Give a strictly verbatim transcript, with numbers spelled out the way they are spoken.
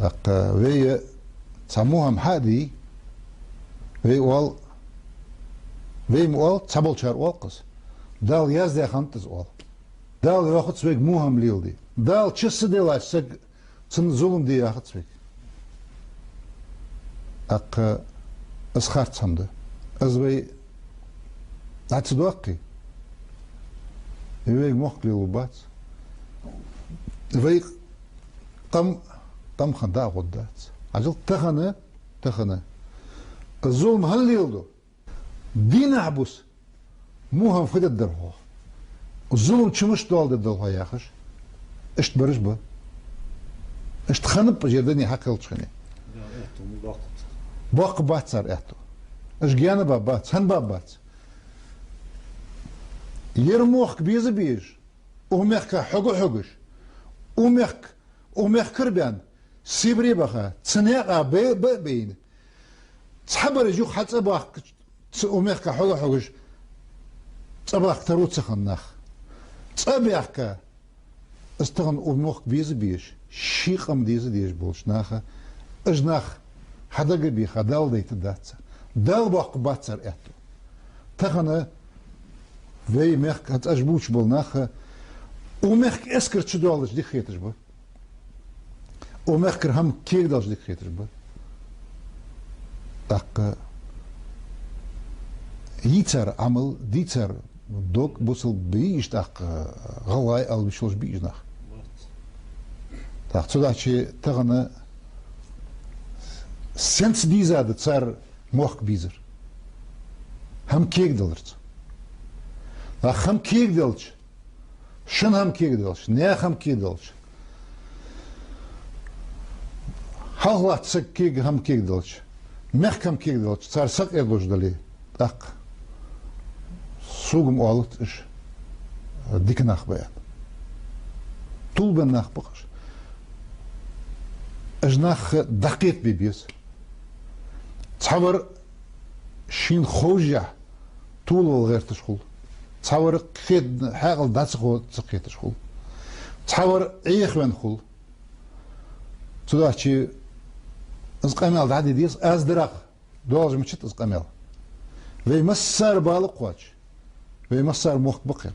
ТӀаккха вай цхьа мухӀам хьа а дий, вай оал, вай ма оал, цхьаболчар оал-кх из. Дала яздаь хиннад из оал. Дала йоахац вайга мухӀам леладе. Дала чу ца деллача саг, цунна зулам де яхац вайга. ТӀаккха из харц хӀама да. Из вай дӀа ца доаккхе, вай вайга мохк лелабергбац. Вай къам, къам хинна дӀа а гӀоргдац. Хьажал, тахан, тахан зулам хӀана леладу? Дийнахьа-бус мухӀам фу дергдар хьогӀ? Зулам чу мишта доаладергда хьогӀ яхаш, иштта бараш ба. Иштта хиннаб ер дуне хьакхеллача хана. Боккха бац цар аьттув. Уж гаьна баьбац, хӀана баьбац? Ер мохк беза а безаш, укх мехка хьога а хьогаш, укх мехк-, укх мехкара баьнна, Сибре баха, цу наькъа бе-, бе-, бейна. Цхьабараш юха хьа цӀабахка, цу укх мехка хьога а хьогаш, цӀабахка таро ца хинна нах. ЦӀабаьхка, из тахан укх мохк беза а безаш, ший къам деза а дезаш болча наха, уж нах хьадагабеха, Дала дайтаргдац цар. Дала боккха бац цар аьттув. Тахан вай мехка цӀа чу бувцаш бола нах, укх мехка эскар чудоалаш дика хеташ ба. Укх мехкара хӀама кегаделча дика хеташ ба. ТӀаккха йий цар Ӏамал, дий цар дог, бусалба йий уж, тӀаккха гӀалгӀай ала йиш йолаш бий уж нах? ТӀаккха цудухьа тахан сенца дийзад цар мохк безар? ХӀама кегаделарца. ТӀаккха хӀама кегаделча, шун хӀама кегаделча, наьха хӀама кегаделча, хьалхалатта сага кег-, хӀама кегаделча, мехка хӀама кегаделча, цар сакъердалуш дале, тӀаккха сога-м оалац уж дика нах ба аьнна. Тувлабенна нах ба-кх уж. Уж нах дӀакхетабе беза. Цхьавар шийна ховшшехь тувлавала гӀерташ хул. Цхьавар кхет-, хьаькъал дӀа ца хо-, ца кхеташ хул. Цхьавар Ӏехавенна хул. Цудухьа из къамаьл дӀаде деза, аз дарах доаллаш ма дац из къамаьл. Вай массане а бала кхоач. Вай массане а мохк ба-кх ер.